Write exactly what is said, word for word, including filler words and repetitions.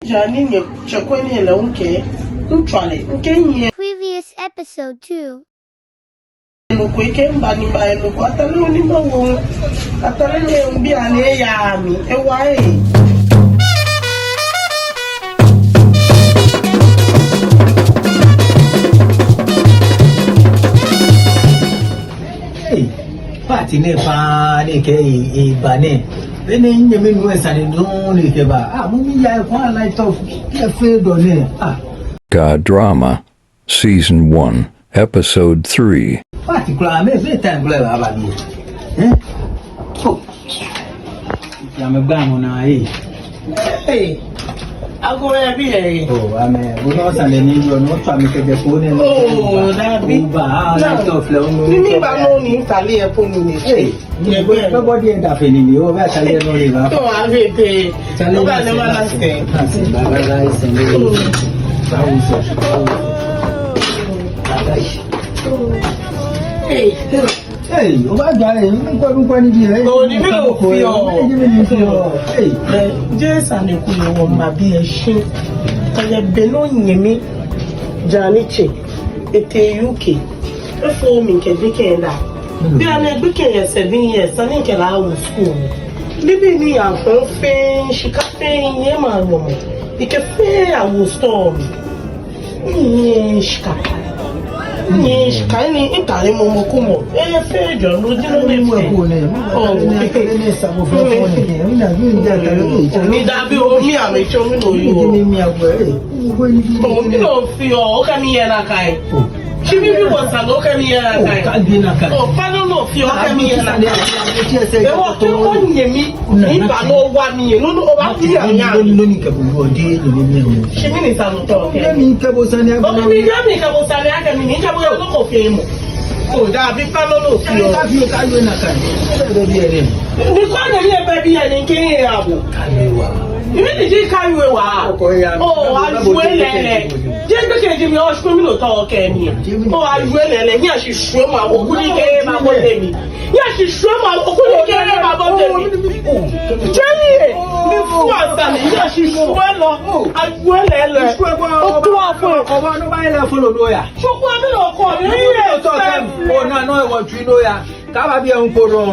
Ja ni nyɛ tsɛ ko ni lɛ ŋkɛ, ŋtswa lɛ, ŋkɛ nyɛ. Previous episode two. Nɔ ko ekɛɛ mba ni mba, nɔ ko atade ni mawo. Atade ni mbi ani eya mi, ewa ee. Hey, party nɛɛ paa ni kɛ e, eba nɛɛ. Be ni nyɛmi nu esa ni nu ni kɛba. Ah, mɔ mi ya ko a light off. Kɛ fee dɔ nɛɛ. Ah. Ga Drama, Season one, Episode three. Party kwraa, mɛɛ, mɛɛ time kwraa eba bi. Eh? Oh. Ya mɛɛ gbaa mɔ naa, eh. Hey. Ago yɛ biɛ, eh. Oh, amɛ. Bo nɔ sane ni yɔɔ, nɔ tswa mi kɛjɛ ko nɛɛ. Oh, dabi. Oba, ah, na tɔ flɛ, onu. Ni miba nɔ ni ntade yɛ po nu ni. Hey. Nobody enda feni mi, o, bɛ atade nɔ ni ba. To, a bɛ te. Atade nɔ ni ba na se. Bye, bye, bye, se. Hey. Hey, o ba ja, eh, nkɔ, nkɔ ni bi, eh. Oh, ni mi lɛ ofi o. Ni mi lɛ ofi o. Hey. Eh, jeee sane ko yɛ wɔ mabi yɛ shi. Kɛjɛ be ni onyɛmi ja ni tsɛ, etee U K. Efo mi kɛ gbekɛ daa. Bianɛ gbekɛ yɛ seven years, sani kɛ lɛ awo school. Nibii ni yafɔ fɛɛ, shika fɛɛ, yɛ ma lɔmɔ. Ekɛ fɛɛ awo store. Nyɛ shika. Nyɛ shika ni ntade mɔmɔ ko mɔ. Efee jɔ no ji no ni fee. Oh. Ni dabi o mi amɛtsɔ mi nɔ yɔɔ. Oh, mi nɔ fi o, okɛ mi yɛ nakai. Shi mi bi wɔ sa lɛ okɛ mi yɛ nakai. Oh, kpalo nɔ fi o, okɛ mi yɛ nakai. Ewo kɛ onyɛmi, ni ba nɔ wa mi yɛ, nɔ nɔ oba bi ya nya. Shi mi ni sa lɛ tɔ. Okɛ mi ya mi kɛ bo sane akɛ mi ni kɛ bo ya nɔ ko fee mɔ. Oh, dabi kpalo nɔ fi o. Ni kɔ nɛ mi yɛ bɛ bi ya ni kɛ ya bo. Ibi ni ji ka yue wa. Oh, a yue lɛlɛ. Jeee gbekɛ ji mi, o shi mi nɔ tɔ kɛ mi. Oh, a yue lɛlɛ. Nyɛshishiumɔ, okuli kɛ ma bo te mi. Nyɛshishiumɔ, okuli kɛ ma bo te mi. Jeee ye. Mi fu asa mi. Nyɛshishiumɔ lɔ. A yue lɛlɛ. Otu afɔ. Oba no ba lɛ folo no ya. Shukwa mi lɔ ko mi. Ni ye tɔ kɛ. Oh, na no e wa tui no ya. Kaba biɛ ŋkporo.